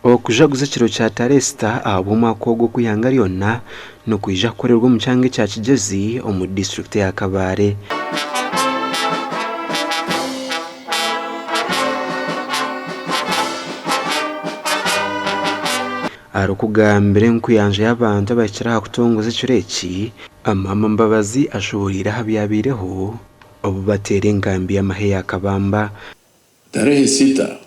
Okujaguza ekiro kya Tarehe 6 ahabw'omwaka ogu okw'eihanga ryona nikwija kukorerwa omu kyanga ekya Kigyezi omu disiturikiti ya Kabale. Arikugambira enkuyanja y'abantu abahikire aha kutongoza ekiro eki, Amama Mbabazi ashoboreire aha byabaireho obu bateera enkambi y'amahe ya Kabamba. Tarehe Sita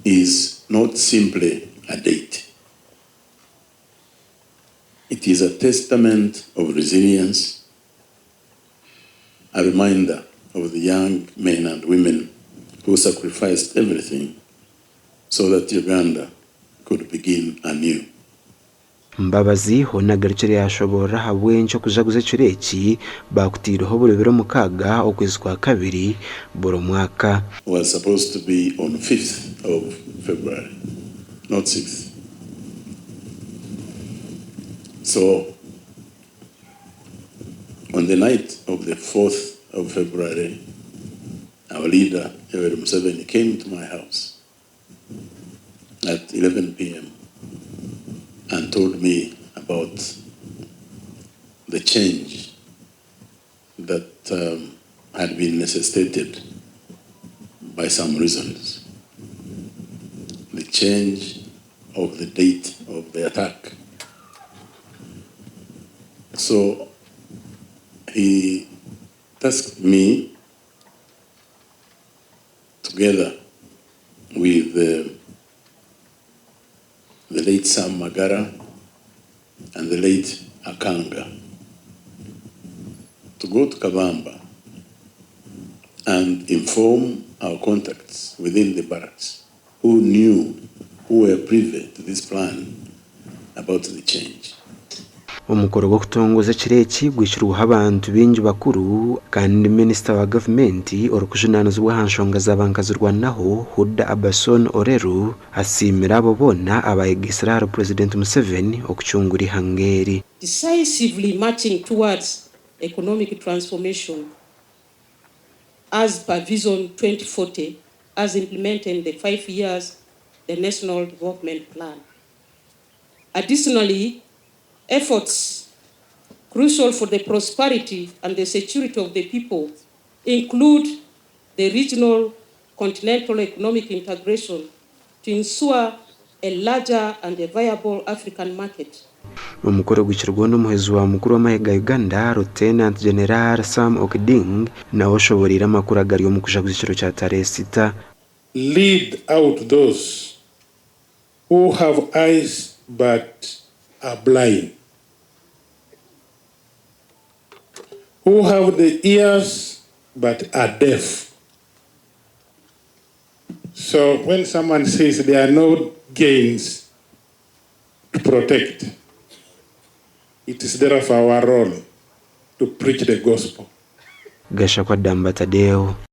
is not simply a date, it is a testament of resilience, a reminder of the young men and women who sacrificed everything so that Uganda could begin anew. Mbabazi hoona agarukire yaashoboorora ahabw'enki okujaguza ekiro eki baakutaireho buri biro mukaaga okwezi kwa kabiri buri mwaka. Was supposed to be on fifth of February not sixth so on the night of the fourth of February our leader Yoweri Museveni came to my house at 11 pm and told me about the change that had been necessitated by some reasons. The change of the date of the attack. So he tasked me together with the late Sam Magara and the late Akanga to go to Kabamba and inform our contacts within the barracks who knew, who were privy to this plan about the change. Omukoro gw'okutongoza ekiro eki gwikirweho abantu baingi bakuru kandi minisita wa gavumenti orikujunaanizibwa aha nshonga za bankazirwanaho, Huda Abason Oleru asiimire abo boona abayegaitsire ahari Purezidenti Museveni okucungura eihanga eri. Decisively marching towards economic transformation as per Vision 2040 as implemented in the 5 years the National Development Plan. Additionally, efforts crucial for the prosperity and the security of the people include the regional continental economic integration to ensure a larger and a viable African market. Omukoro gwikirweho n'omuhwezi wa mukuru w'amahe ga Uganda, Lieutenant General Sam Okiding, nawe oshoboreire amakuru agari omu kujaguza ekiro kya tarehe 6. Lead out those who have eyes but are blind, who have the ears but are deaf. So when someone says there are no gains to protect, it is therefore our role to preach the gospel. Gashakwa Damba Tadeo.